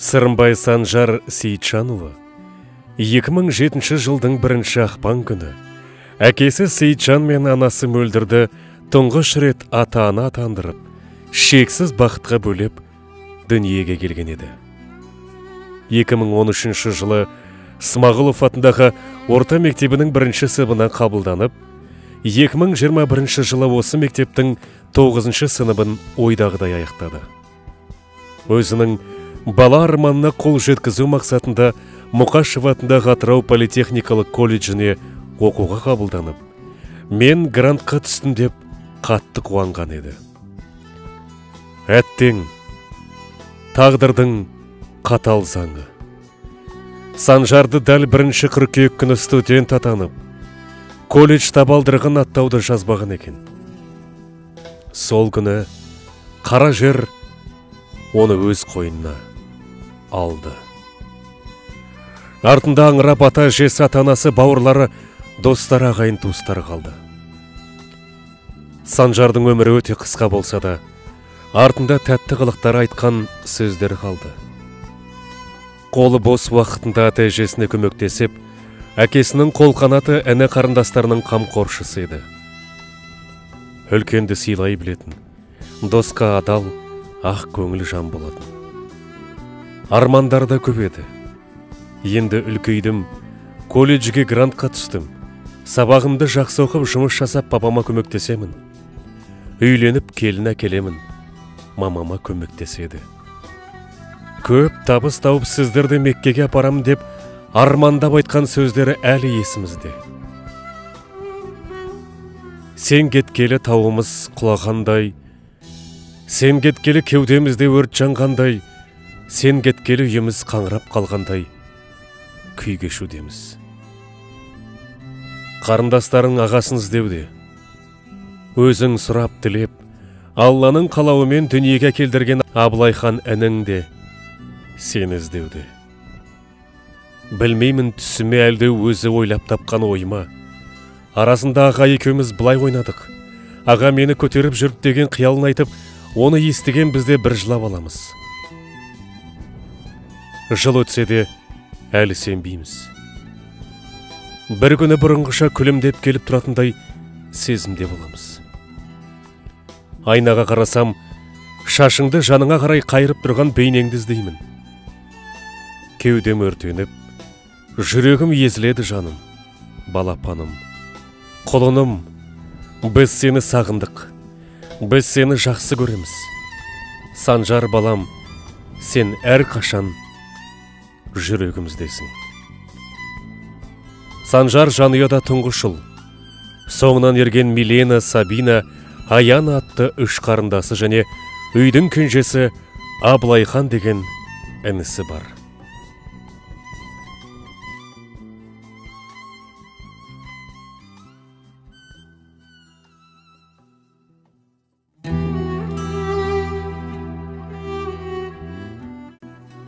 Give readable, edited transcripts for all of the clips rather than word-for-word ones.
Сырымбай Санжар Сейітжанұлы 2007 жылдың 1 ақпан күні әкесі Сейітжан мен анасы Мөлдірді тұңғыш рет ата-ана атандырып, шексіз бақытқа бөлеп дүниеге келген еді. 2013 жылы Смағұлов атындағы орта мектебінің 1 сыныбына қабылданып, 2021 жылы осы мектептің 9 сыныбын ойдағыдай аяқтады. Өзінің бала арманына қол жеткізу мақсатында Мұқашев атындағы Атырау политехникалық колледжіне оқуға қабылданып, мен грантқа түстім деп қатты қуанған еді. Әттең, тағдырдың қатал заңы. Санжарды дәл 1 қыркүйек күні студент атанып, колледж табалдырығын аттауды жазбаған екен. Сол күні қара жер оны өз қойнына алды. Артында аңырап ата әжесі, ата-анасы, бауырлары, достары, ағайын туыстары қалды. Санжардың өмірі өте қысқа болса да, артында тәтті қылықтары, айтқан сөздері қалды. Қолы бос уақытында ата әжесіне көмектесіп, әкесінің қолқанаты, іні қарындастарының қамқоршысы еді. Үлкенді сыйлай білетін, досқа адал, ақ көңіл жан болатын. Армандары да көп еді. Енді үлкейдім, колледжге грантқа түстім. Сабағымды жақсы оқып, жұмыс жасап, папама көмектесемін. Үйленіп келін әкелемін, мамама көмектеседі. Көп табыс тауып сіздерді Меккеге апарам деп армандап айтқан сөздері әлі есімізде. Сен кеткелі тауымыз құлағандай, сен кеткелі кеудемізде өрт жанғандай, сен кеткелі үйіміз қаңырап қалғандай күй кешудеміз. Қарындастарың ағасын іздеуде. Өзің сұрап тілеп, Алланың қалауымен дүниеге келдірген Абылайхан інің де сені іздеуде. Білмеймін, түсіме әлде өзі ойлап тапқан ойыма. Арасында аға екеуміз былай ойнадық. Аға мені көтеріп жүріп деген қиялын айтып, оны естіген бізде бір жылап аламыз. Жыл өтсе де әлі сенбейміз. Бір күні бұрынғыша күлімдеп келіп тұратындай сезімде боламыз. Айнаға қарасам, шашыңды жаныңа қарай қайырып тұрған бейнеңді іздеймін. Кеудем өртеніп, жүрегім езіледі жаным, балапаным, құлыным, біз сені сағындық, біз сені жақсы көреміз. Санжар балам, сен әрқашан жүрегіміздесің. Санжар жанұяда тұңғыш ұл. Соңынан ерген Милена, Сабина, Аяна атты үш қарындасы және үйдің кенжесі Абылайхан деген інісі бар.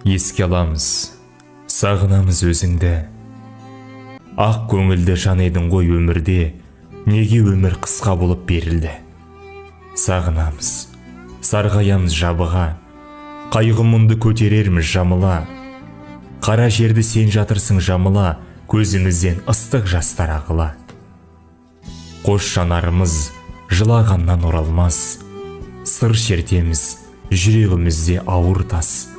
Еске аламыз, сағынамыз өзіңді. Ақ көңілді жан едің ғой өмірде, неге өмір қысқа болып берілді? Сағынамыз, сарғаямыз жабыға, қайғы мұңды көтерерміз жамыла. Қара жерді сен жатырсың жамыла, көзімізден ыстық жастар ағыла. Қос жанарымыз жылағаннан оралмас, сыр шертеміз жүрегімізде ауыр тас.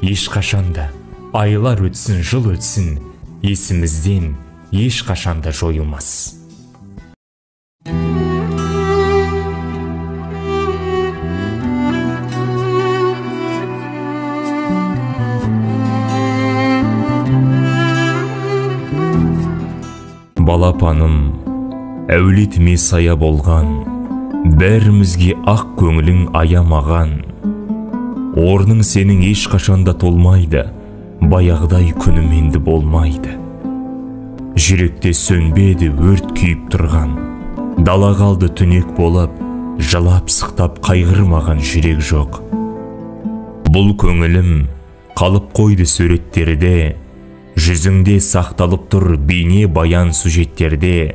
Ешқашанда айлар өтсін, жыл өтсін, есімізден ешқашанда жойылмас. Балапаным, әулетіме сая болған, бәрімізге ақ көңілің аямаған. Орның сенің ешқашанда толмайды, баяғыдай күнім енді болмайды. Жүректе сөнбеді өрт күйіп тұрған, дала қалды түнек болып, жылап сықтап қайғырмаған жүрек жоқ. Бұл көңілім қалып қойды суреттерде, жүзіңде сақталып тұр бейне баян сюжеттерде.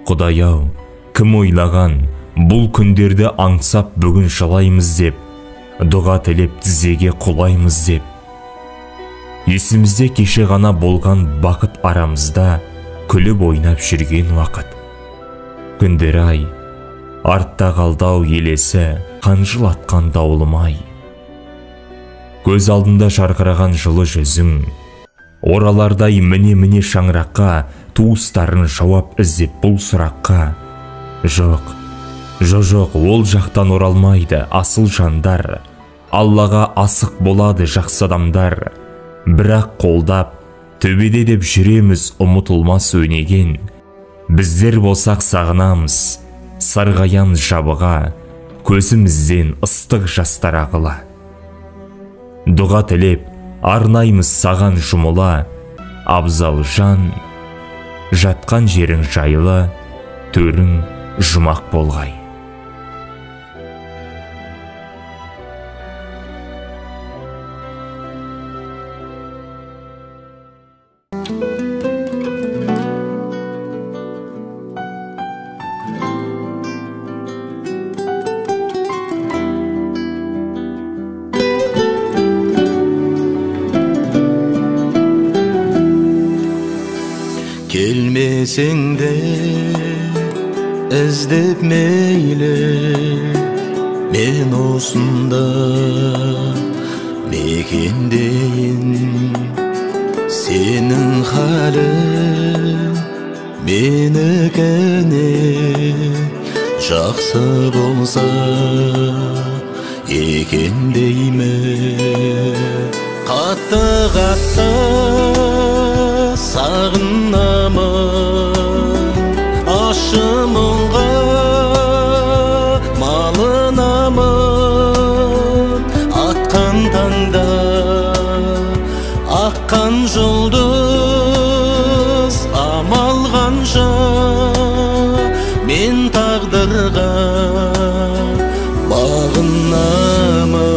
Құдай-ау, кім ойлаған, бұл күндерді аңсап бүгін жылаймыз деп, дұға тілеп тізеге құлаймыз деп. Есімізде кеше ғана болған бақыт арамызда күліп ойнап жүрген уақыт. Күндер ай, артта қалды-ау елесі, қанжылатқан дауылым-ай. Көз алдында жарқыраған жылы жүзің, оралардай міне-міне шаңыраққа, туыстарын жауап іздеп бұл сұраққа. Жоқ, жоқ, ол жақтан оралмайды асыл жандар, Аллаға асық болады жақсы адамдар. Бірақ қолдап, төбеде деп жүреміз ұмытылмас өнеген. Біздер болсақ сағынамыз, сарғаямыз жабыға, көзімізден ыстық жастар ағыла. Дұға тілеп, арнаймыз саған жұмыла, абзал жан, жатқан жерің жайлы, төрің жұмақ болғай. Келмесең де іздеп мейлі, мен осында мекендейін. Сенің халің менікіне жақсы болса екен деймін. Қатты-қатты сағынамын, ащы мұңға малынамын. Атқан таңда аққан жұлдыз амал қанша, мен тағдырға бағынамын.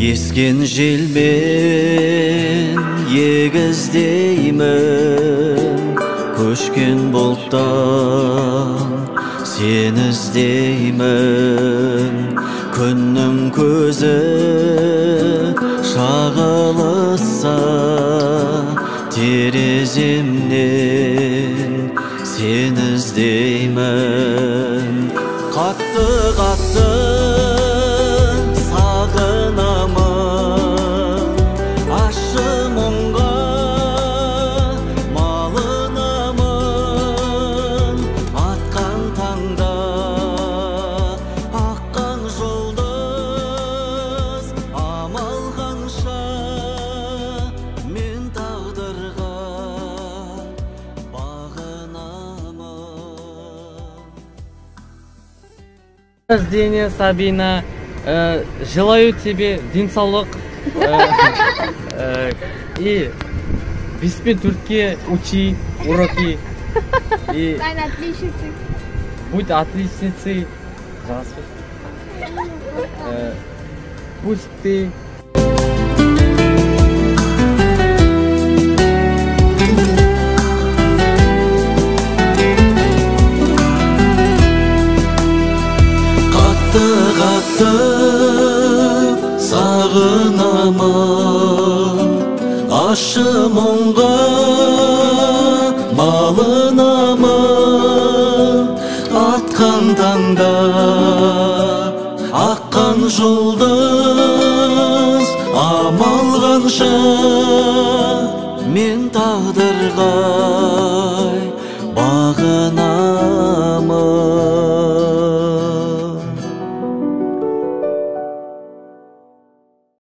Ескен желмен егіздеймін, көшкен бұлттан сені іздеймін. Күннің көзі шағылысса тереземнен сені іздеймін. Қатты-қатты сағынамын, ащы мұңға малынамын. Атқан таңда аққан жұлдыз амал қанша, мен тағдырға бағынамын. Рождение, Сабина. Желаю тебе денсаулық и беспен төртке учи уроки. И стань отличницей. Будь отличницей. Пусть ты Қатты-қатты сағынамын, ащы мұңға малынамын. Атқан таңда аққан жұлдыз амал қанша, мен тағдырға бағынамын.